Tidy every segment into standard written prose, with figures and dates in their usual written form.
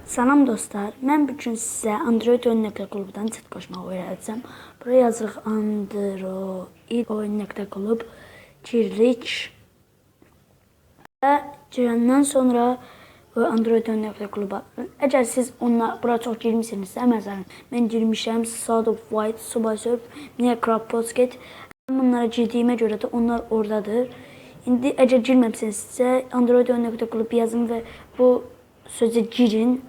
Salam dostlar, mən bu gün sizə Android oyun.klubdan chat qoşmağı öyrədəcəm. Buraya yazırıq Android oyun.klub giririk. Və girəndən sonra bu Android oyun.kluba. Əgər siz onunla bura çox girmisinizsə, məsələn, mən girmişəm Shadow White, Subway Surf, Minecraft Pocket. Mən bunlara girdiyimə görə də onlar oradadır. İndi əgər girməmisinizsə, Android oyun.klub yazın və bu sözə girin.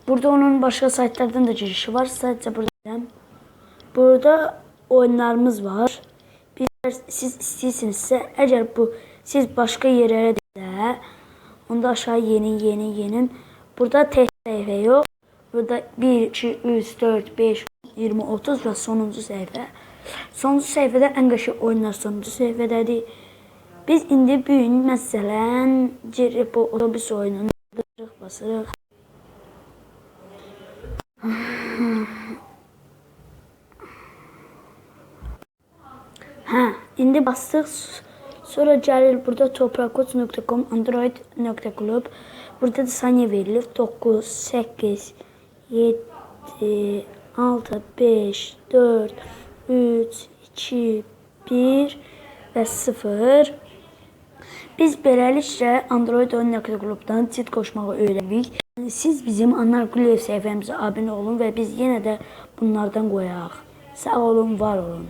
Burada onun başqa saytlardan da girişi var. Sadəcə burada Burada oyunlarımız var. Bir siz istəyirsinizsə, əgər bu siz başqa yerlərə də onda aşağı yenin, yenin, yenin. Burada tək səhifə yox. Burada 1, 2, 3, 4, 5, 20, 30 və sonuncu səhifə. Sonuncu səhifədə ən qəşəng oyunlar sonuncu səhifədədir. Biz indi bu gün məsələn girib bu otobüs oyununu basırıq, basırıq. Hə, indi bastıq. Sonra gəlir burada toprakoç.com, android.club. Burada da saniye verilir. 9, 8, 7, 6, 5, 4, 3, 2, 1 və 0. Biz beləliklə Android oyun.clubdan çit qoşmağı öyrəndik. Siz bizim Anar Quliyev səhifəmizə abunə olun və biz yenə də bunlardan qoyaq. Sağ olun, var olun.